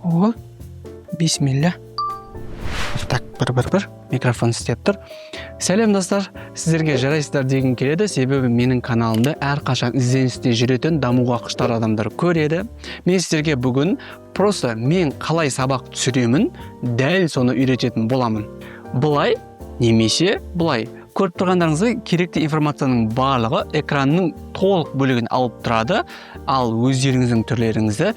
О, бисмилля. Так, бір, бір, бір, микрофон істеп тұр. Сәлем, достар! Сіздерге жарайсыздар дегім келеді, себебі менің каналымды әрқашан ізденісте жүретін, дамуға құштар адамдар көреді. Мен сіздерге бүгін просто мен қалай сабақ түсіремін, дәл соны үйрететін боламын. Былай немесе былай. Көріп тұрғандарыңыздай, керекті информацияның барлығы экранның толық бөлігін алып тұрады, ал өздеріңіздің түрлеріңізді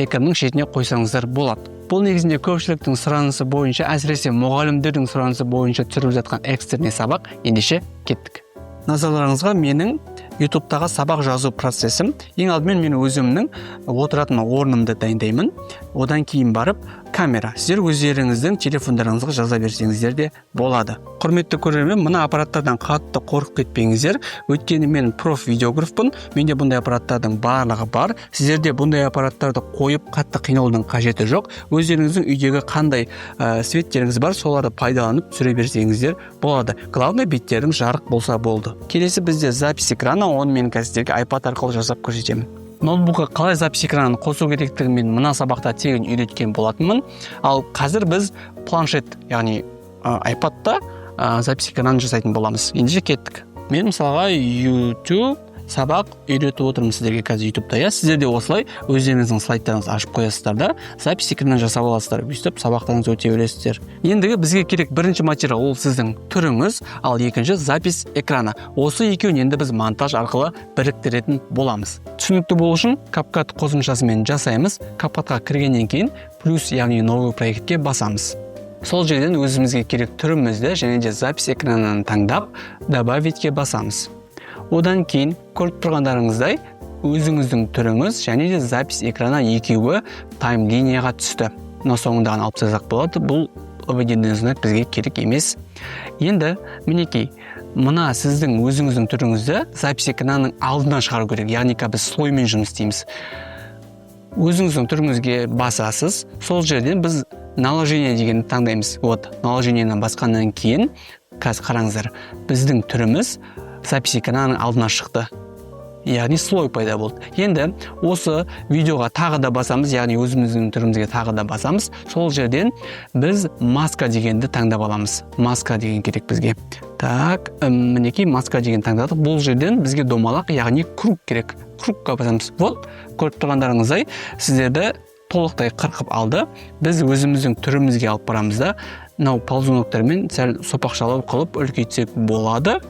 экранның шетіне қойсаңыздар болады. Бұл негізінде көпшіліктің сұранысы бойынша, әсіресе мұғалімдердің сұранысы бойынша түсіріліп жатқан экстренный сабақ. Ендеше кеттік. Назарларыңызға менің Ютубтағы сабақ жазу процесім. Ең алдымен мен өзімнің отыратын орнымды дайындаймын, одан кейін барып камера. Сіздер өздеріңіздің телефондарыңызға жаза берсеңіздер де болады. Құрметті көрермен, мына аппараттардан қатты қорқып кетпеңіздер, өйткені мен проф видеографпын, менде бұндай аппараттардың барлығы бар. Сіздерде бұндай аппараттарды қойып, қатты қиналудың қажеті жоқ. Өздеріңіздің үйдегі қандай светтеріңіз бар, соларды пайдаланып түсіре берсеңіздер болады. Главное, беттерің жарық болса болды. Келесі бізде запись экрана. Оны мен қазір сіздерге iPad арқылы жасап көрсетемін. Ноутбукқа қалай запись экранын қосу керектігін мен мына сабақта тегін үйреткен болатынмын. Ал қазір біз планшет, яғни iPadта запись экранын жасайтын боламыз. Ендеше кеттік. Мен мысалға YouTube сабақ үйретіп отырмын сіздерге қазір Ютубта, иә. Сіздер де осылай өздеріңіздің слайдтарыңызды ашып қоясыздар да, запись экранын жасап аласыздар, өйстіп сабақтарыңызды өте бересіздер. Ендігі бізге керек бірінші материал — ол сіздің түріңіз, ал екінші — запись экраны. Осы екеуін енді біз монтаж арқылы біріктіретін боламыз. Түсінікті болу үшін CapCut қосымшасымен жасаймыз. CapCutқа кіргеннен кейін плюс, яғни новый проектке басамыз. Сол жерден өзімізге керек түрімізді және де запись экранын таңдап, добавитьке басамыз. Одан кейін көріп тұрғандарыңыздай, өзіңіздің түріңіз және де запись экраны екеуі таймлинияға түсті. Мына соңындағыны алып тастасақ болады, бұл обведенный знак бізге керек емес. Енді мінекей, мына сіздің өзіңіздің түріңізді запись экранының алдына шығару керек, яғни біз слоймен жұмыс істейміз. Өзіңіздің түріңізге басасыз, сол жерден біз наложение дегенді таңдаймыз. Вот, наложениені басқаннан кейін қазір қараңыздар, біздің түріміз запись экранының алдына шықты, яғни слой пайда болды. Енді осы видеоға тағы да басамыз, яғни өзіміздің түрімізге тағы да басамыз. Сол жерден біз маска дегенді таңдап аламыз. Маска деген керек бізге. Так, мінекей, маска деген таңдадық. Бұл жерден бізге домалақ, яғни круг керек. Кругқа басамыз. Вот, көріп тұрғандарыңыздай, сіздерді толықтай қырқып алды. Біз өзіміздің түрімізге алып барамыз да, мынау ползуноктармен сәл сопақшалау қылып үлкейтсек болады.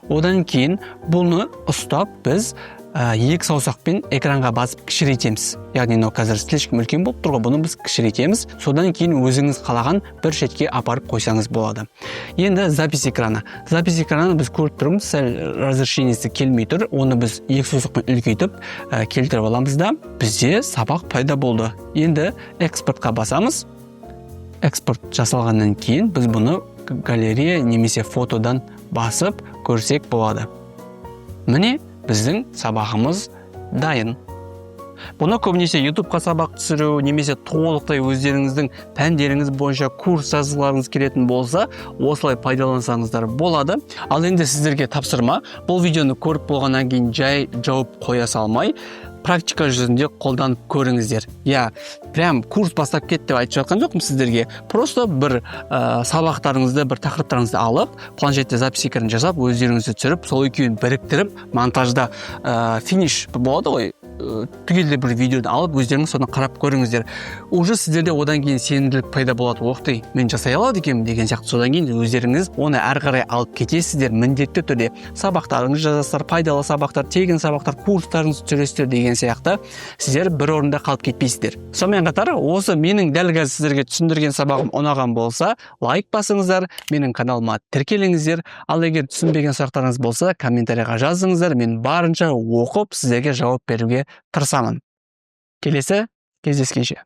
Одан кейін бұны ұстап, біз екі саусақпен экранға басып кішірейтеміз, яғни мынау қазір слишком үлкен болып тұр ғой, бұны біз кішірейтеміз. Содан кейін өзіңіз қалаған бір шетке апарып қойсаңыз болады. Енді запись экраны. Запись экранын біз көріп тұрмыз, сәл разрешениесі келмей тұр. Оны біз екі саусақпен үлкейтіп, келтіріп аламыз да, бізде сабақ пайда болды. Енді экспортқа басамыз. Экспорт жасалғаннан кейін біз бұны галерея немесе фотодан басып көрсек болады. Міне, біздің сабағымыз дайын. Бұны көбінесе Ютубқа сабақ түсіру немесе толықтай өздеріңіздің пәндеріңіз бойынша курс жазғыларыңыз келетін болса, осылай пайдалансаңыздар болады. Ал енді сіздерге тапсырма: бұл видеоны көріп болғаннан кейін жай жауып қоя салмай, практика жүзінде қолданып көріңіздер. Иә, прям курс бастап кет деп айтып жатқан жоқпын сіздерге. Просто бір сабақтарыңызды, бір тақырыптарыңызды алып, планшетте запись экранын жасап, өздеріңізді түсіріп, сол екеуін біріктіріп, монтажда финиш болады ғой, түгелдей бір видеоны алып, өздеріңіз соны қарап көріңіздер. Уже сіздерде одан кейін сенімділік пайда болады: «Ох ты, мен жасай алады екенмін» деген сияқты. Содан кейін өздеріңіз оны әрі қарай алып кетесіздер. Міндетті түрде сабақтарыңызды жазасыздар, пайдалы сабақтар, тегін сабақтар, курстарыңызды түсіресіздер деген сияқты. Сіздер бір орында қалып кетпейсіздер. Сонымен қатар осы менің дәл қазір сіздерге түсіндірген сабағым ұнаған болса, лайк басыңыздар, менің каналыма тіркеліңіздер. Ал егер түсінбеген сұрақтарыңыз болса, комментарийға жазыңыздар, мен барынша оқып, сіздерге жауап беруге тырысамын. Келесі кездескенше!